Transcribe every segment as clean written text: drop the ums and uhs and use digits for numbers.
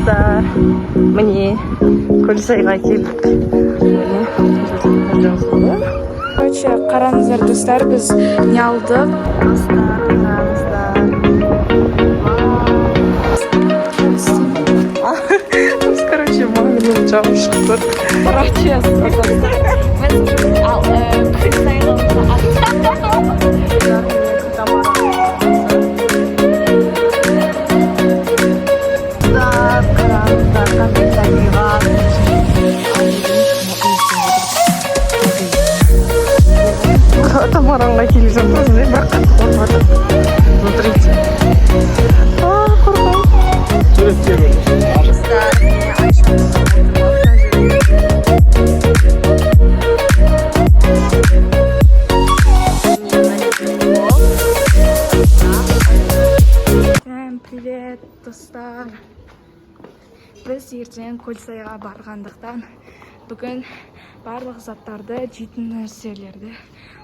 Достар, міне, Көлсайға келдік. Міне, бұл жерде жазылды. Короче, қараңыздар, достар, біз не алдық? Достар, қараңыздар. Біз, короче, Магнум жауып шықтық. Короче, достар, біз уже ал, Көлсайға. Достар, міне, катамаран. Достар, қараңыздар, қандай табиғат. Катамаранға келе жатырмыз, бірақ қатты қорқып жатырмын. Смотрите. А, қорқамын. Достар, міне, Айша отырып алды мына жерде. Міне, мына жерде пол. Всем привет, достар! Біз ертең Көлсайға барғандықтан, бүгін барлық заттарды, жейтін нәрселерді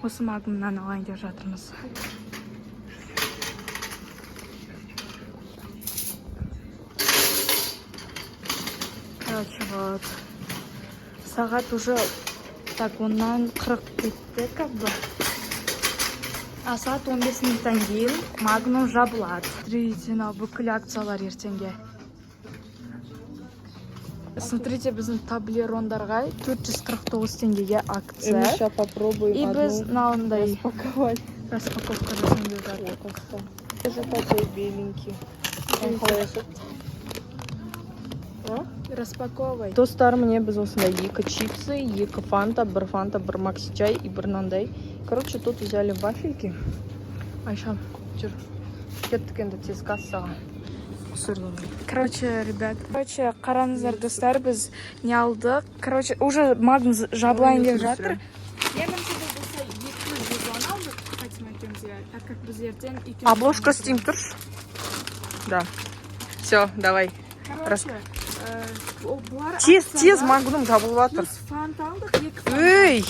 осы Магнумнан алайын деп жатырмыз. Короче, вот. Сағат уже так 10-нан 40 кетті, как бы. А сағат 15 минуттан кейін Магнум жабылады. Смотрите, мынау бүкіл акциялар ертеңге. Смотрите, біздің таблерондарға 449 теңгеге акция. Сейчас попробуем И біз мынандай распаковать. Распаковка жасайын деп жатырмыз. Это такой беленький. Он қалай ашады? Распаковывай. Достар, міне, біз осындай екі чипсы, екі фанта, бір фанта, бір макси чай и бір мынандай. Короче, тут взяли вафельки. Айша, жүр. Кеттік енді тез кассаға. Короче, ребят, короче, қараңыздар, достар, біз не алдық? Короче, уже Магнум жабылайын деп жатыр. Меніңше, біз болса 210 алдық Фатима екеумізге, так как біз ертең екеуміз. Обложка істеймін, тұршы. Да. Все, давай. Короче, бұлар Тез, тез, акцияда. Магнум жабылып жатыр. Плюс фанта алдық, екі фанта. Ей!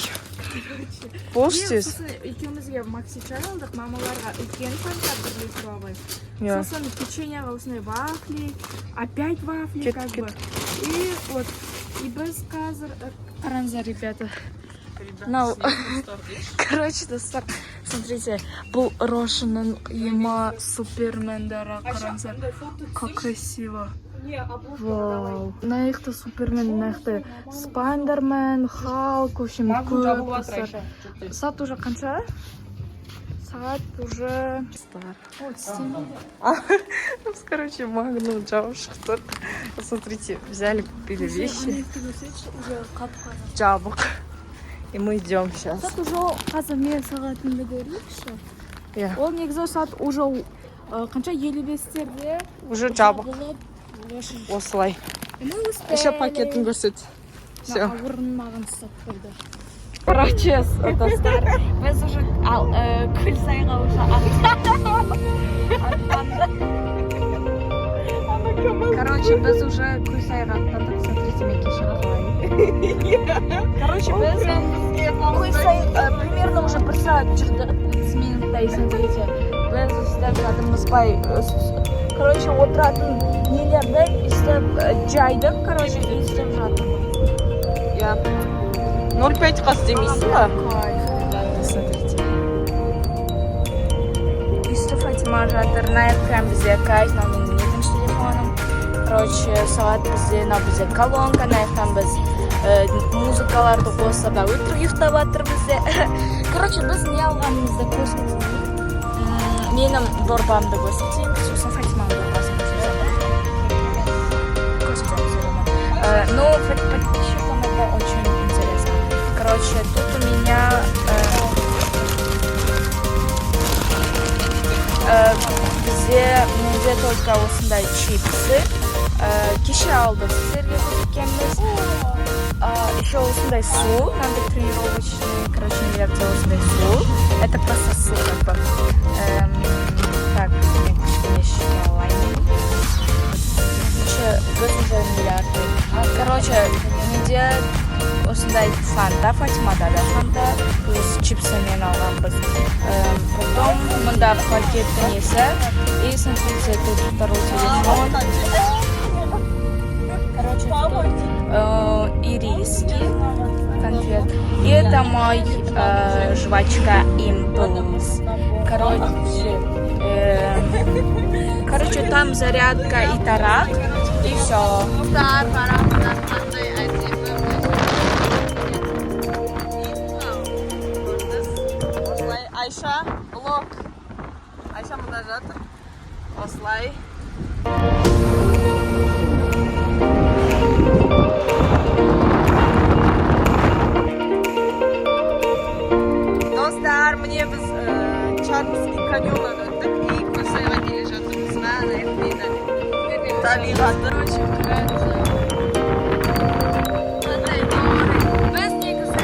Болшы Мен тез. сосын екеумізге макси чай алдық, мамаларға үлкен фанта бір литровый. Иә. Сосын печеньеға осындай вафли, опять вафли, Кеттік, как бы. И вот, и біз қазір, қараңыздар, ребята. Мынау, короче, достар, смотрите, бұл Рошенның ема супермендері, қараңыздар, как красиво. Вау. Мына жақта Супермен, мына жақта Спайдермен, Халк, в общем, көп, достар. Сағат уже қанша? Сағат уже. Ой, істемейді. Біз, короче, Магнум жауып шықтық. Смотрите, взяли, купили вещи. Уже қап-қара. Жабық. И мы идем сейчас. Сағат уже, қазір мен сағатымды көрейікші. Иә. Ол негізі сағат уже қанша, 55-терде Уже жабық. жабылып, осы. Осылай. Мы успели. Еще пакетін көрсет. Все. Ауырын маған ұстап қойды. Короче, достар, біз уже ал, Көлсайға уже аттандық. Короче, біз уже Көлсайға аттандық. Смотрите, мен кеше қалай. Короче, біз Көлсай примерно уже бір сағат жүрдік, 30 минуттай. Смотрите, біз істеп жатырмыз бай, короче, отыратын нелерді істеп, жайдық, короче, істеп жатырмыз. Иә. 0,5 қа істемейсің ба? Кайф, ребята, смотрите. Өйстіп Фатима жатыр, мына экран бізде кайф, мынау менің екінші телефоным. Короче, сағат бізде, мынау бізде колонка, мына жақтан біз музыкаларды қосып, мына өтірік ұйықтап жатыр бізде. Короче, біз не алғанымызды көрсетейін. Менің дорбамды көрсетейін, сосын Фатиманың дорбасын көрсетемін. Көрсетемін все равно. Ну, подписчикам это очень интересно. Короче, тут у меня бізде, менде только осындай чипсы. Кеше алдық, сіздерге көрсеткенбіз. Еще осындай су, мынандай тренировочный, короче, нелерде осындай су. Это просто су, как бы. Так, мен кішкене ішіп алайын. Короче, біз уже миллиард. Короче, менде осындай фанта, Фатимада да фанта, плюс чипсымен алғанбыз. Потом мында пакеттің несі. И смотрите, тут второй телефон. Мой жвачка Импульс. Короче, там зарядка и тарақ, и все. Достар, қараңыздар, қандай әдемі. Көрдіңіз? Осылай Айша влог. Айша мында жатыр. Осылай. Достар, міне біз Чарский каньоннан өттік и Көлсайға келе жатырмыз. Мә, табиғаты. Очень қандай біз негізі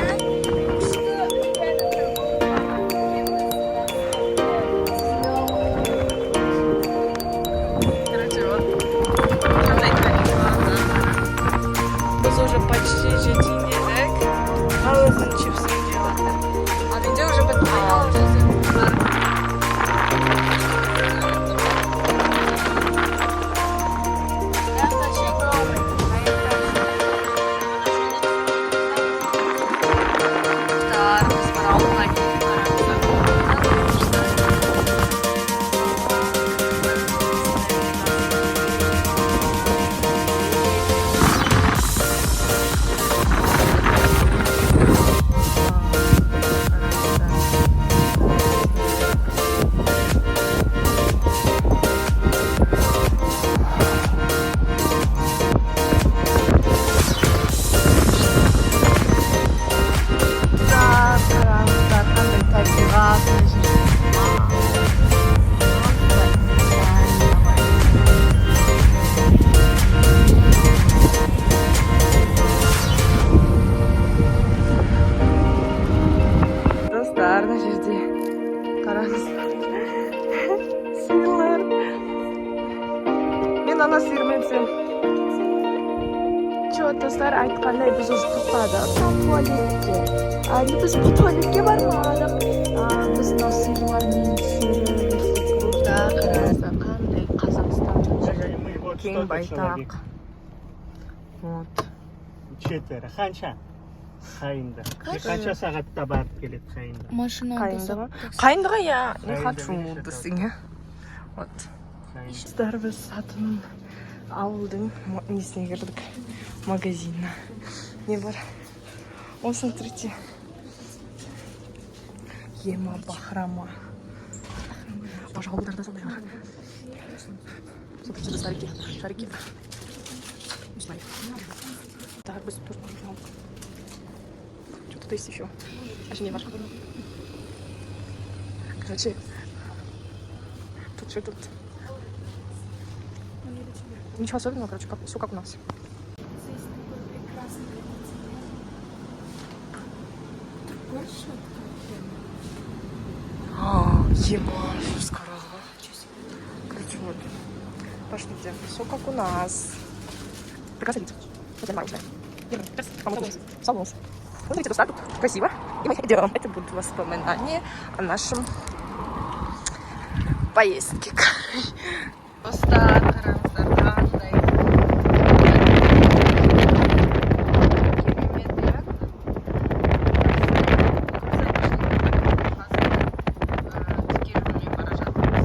күшті. Короче, вот қандай табиғаты. Біз уже почти жетейін дедік. Ал өзінің чипсын жеп жатыр. Ал менде уже бітті. Достар, біз бір ауылға келдік, қараңыздар. Достар, қараңыздар, қандай табиғат мына жерде. Просто идеально. Достар, мына жерде қараңыздар. Сиырлар. Мен ана сиырмен түсемін. Че, достар, айтқандай, біз уже тоқтадық там туалетте. Әлі біз бұл туалетке бармадық. Біз мынау сиырлармен түсіріп. Да, қараңыздар, қандай Қазақстан кең байтақ. Вот. Четверо. Қанша? Қайынды. Қанша сағатта барып келеді Қайынды? Машина. Қайындыға? Қайындыға я не Қайынды хочу неше десең, иә. Вот. Қайынды. Достар, біз сатын ауылдың несіне кірдік, магазиніне. Не бар? О, смотрите. Ема бахрома. Боже, ауылдарда сондай бар. Смотрите, шарики, шарики. Осылай. Так, біз төрт мороженое алдық. Что тут есть еще? А не бар? Короче, тут что тут? Ничего особенного, короче, как, все как у нас. Здесь такой прекрасный кондиционер. Больше. А, ема, жестко. Короче, вот. Пошлите. Все как у нас. Прекрасный вид. Вот я мороженое. Салон. Смотрите, достар, тут красиво. И мы идем. Это будут воспоминания о нашем поездке. Достар, қараңыздар, қандай керемет, иә? Тіке жолмен бара жатырмыз.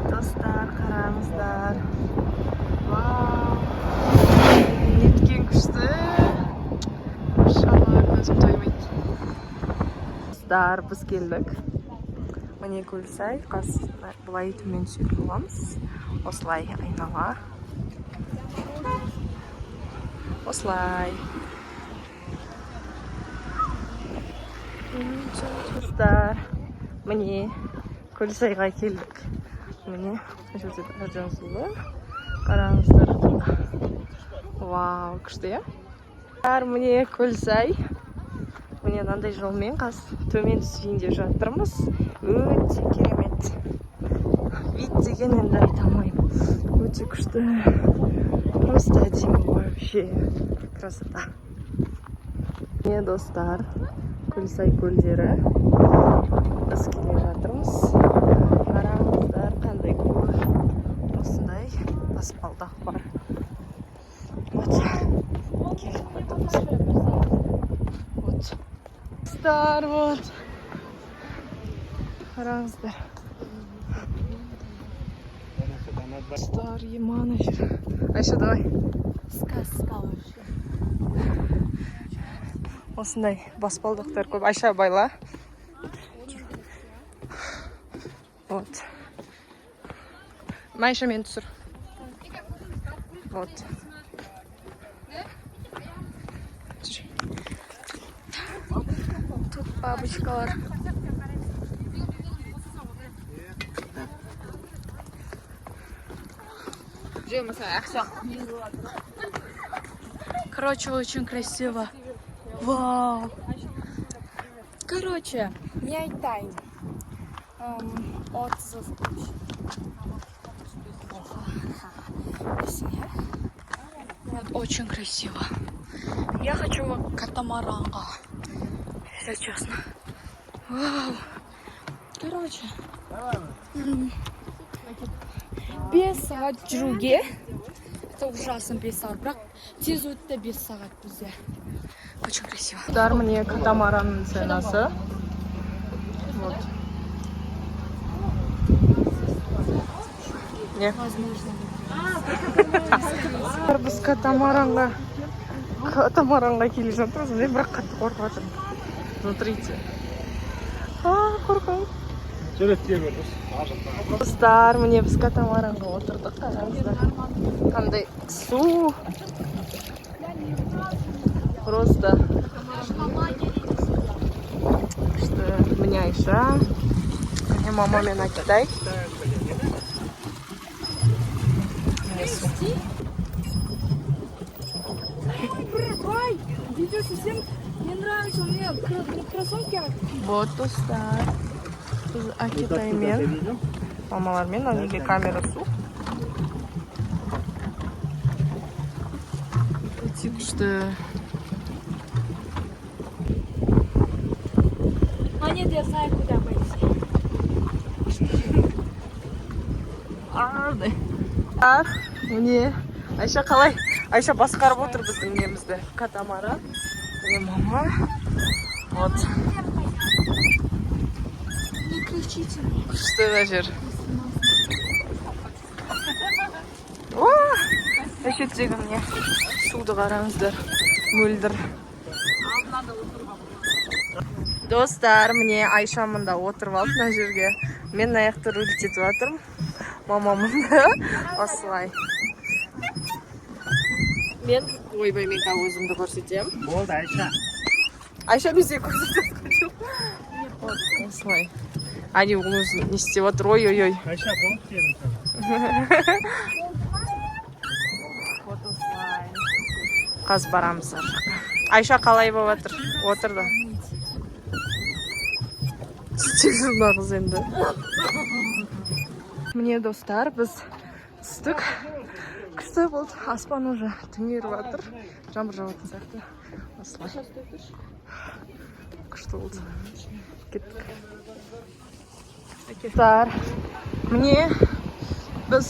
Достар, қараңыздар. Вау! Неткен күшті. Машалла, көзім тоймайды. Достар, біз келдік. Міне Көлсай, қазір былай төмен түсетін боламыз. Осылай айнала. Осылай. Достар, міне Көлсайға келдік. Міне, мына жерде бәрі жазулы. Қараңыздар. Вау, күшті, иә? Достар, міне Көлсай. Міне мынандай жолмен қазір төмен түсейін деп жатырмыз. Өте керемет. Вид деген енді айта алмаймын. Өте күшті. Просто әдемі вообще. Красота. Міне, достар, Көлсай көлдері. Біз келе жатырмыз. Қараңыздар, қандай көл. Осындай баспалдақ бар. Вот. Келіп жатырмыз. Вот. Достар, вот. Қараңыздар. Достар, ема жер. Айша, давай. Сказка вообще. Осындай баспалдақтар көп. Айша, байла. Вот. Айша, мені түсір. Вот. Жүр. Тут бабочкалар. Короче, очень красиво. Вау. Короче, не айтайын. Отзыв очень плохо. Снег. Вот, очень красиво. Я хочу катамаранға, если честно. Вау. Короче. 5 сағат жүруге. Это ужасно, 5 сағат. Бірақ тез өтті 5 сағат бізде. Очень красиво. Достар, міне катамаранның ценасы. Вот. Не? Возможно. Біз катамаранға келе жатырмыз. Мен бірақ қатты қорқып жатырмын. Смотрите. А, қорқамын. Суретке көрдіңіз. Достар, міне, біз катамаранға отырдық. Қараңыздар. Қандай су. Просто. Күшті. Міне Айша. Міне мама мен Әкетай. Міне су. Видео совсем не нравится. У меня не кроссовки, а Вот, достар. Біз Әкетаймен, мамалармен, ана жерде камера, су. Өте күшті. А нет, я знаю, куда пойти. Ар, міне Айша қалай? Айша басқарып отыр біздің немізді. Катамаран. Міне мама. Вот. Не кричите. Күшті мына жер. О! Шеттегі міне суды қараңыздар. Мөлдір. Достар, міне, Айша мында отырып алды мына жерге. Мен мына жақта рулить етіп жатырмын. Мама мында. Осылай. Мен, ойбай, мен қазір өзімді көрсетемін. Болды, Айша. Айша бізде көрсетіп жоқ. Вот, осылай. Ани, ол өзі не істеп жатыр? Ой, ой, ой. Айша, болды дедім саған. Вот осылай. Қазір барамыз ар жаққа. Айша, қалай болып жатыр? Отырды. Түстеп жүр мына қыз енді. Міне, достар, біз түстік. Күшті болды. Аспан уже түнеріп жатыр. Жаңбыр жауатын сияқты. Осылай. Күшті болды. Кеттік. Достар, міне, біз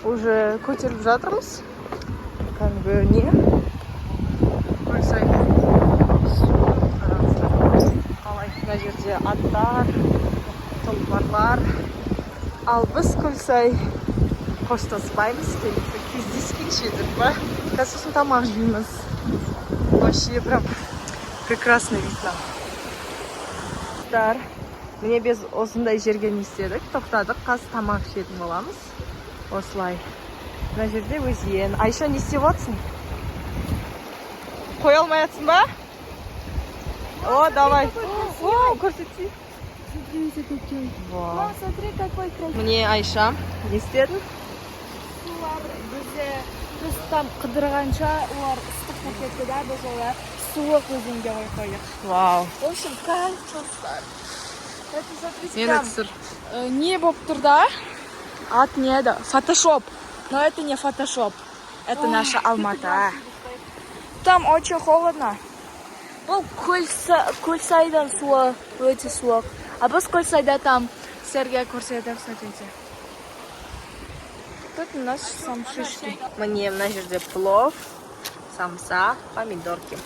уже көтеріліп жатырмыз. Кәдімгі не? Көлсай. Су, қараңыздар. Қалай мына жерде аттар, тұлпарлар. Ал біз, Көлсай, қоштаспаймыз, келесі кездескенше деп па. Қазір сосын тамақ жейміз. Вообще прям прекрасный вид нам. Достар, міне, біз осындай жерге не істедік, тоқтадық, қазір тамақ ішетін боламыз. Осылай. Мына жерде өзен. Айша, не істеп жатсың? Қоя алмай жатсың ба? О, давай. О, көрсетсей. Смотрите, какой. Вау. Смотри, какой красивый. Міне, Айша, не істедің? Сулар бізде, біз там қыдырғанша олар ыстық болып кетті да, біз олар суық өзенге қойып қойдық. Вау. В общем, кайф, достар. Это, смотрите, Мені там түсір. Не болып тұр да, ат не еді, фотошоп. Но это не фотошоп, это наша Алмата. Там очень холодно. Бұл Көлсайдан суы өте суық. А біз Көлсайда там сіздерге көрсетіп, смотрите. Тут у нас самшишки. Міне, мына жерде плов, самса, помидорки.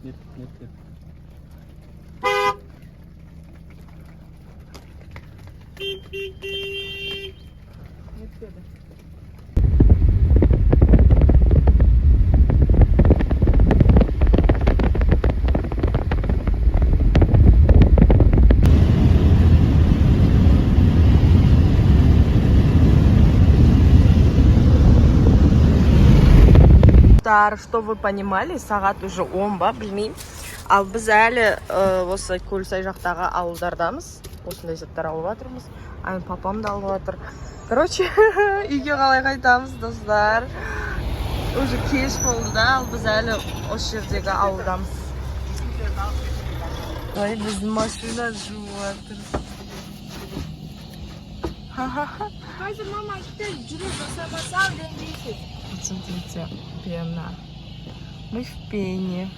Нет, нет, нет. Достар, чтобы вы понимали, сағат уже 10 ба, білмеймін. Ал біз әлі осы Көлсай жақтағы ауылдардамыз. Осындай заттар алып жатырмыз. Ай, папам да алып жатыр. Короче, үйге қалай қайтамыз, достар? Уже кеш болды да, ал біз әлі осы жердегі ауылдамыз. Ой, біздің машина жуып жатыр. Қазір мама айтты, жүрек жасамаса, үйленбейсіз. Вот смотрите, пена. Мы в пене.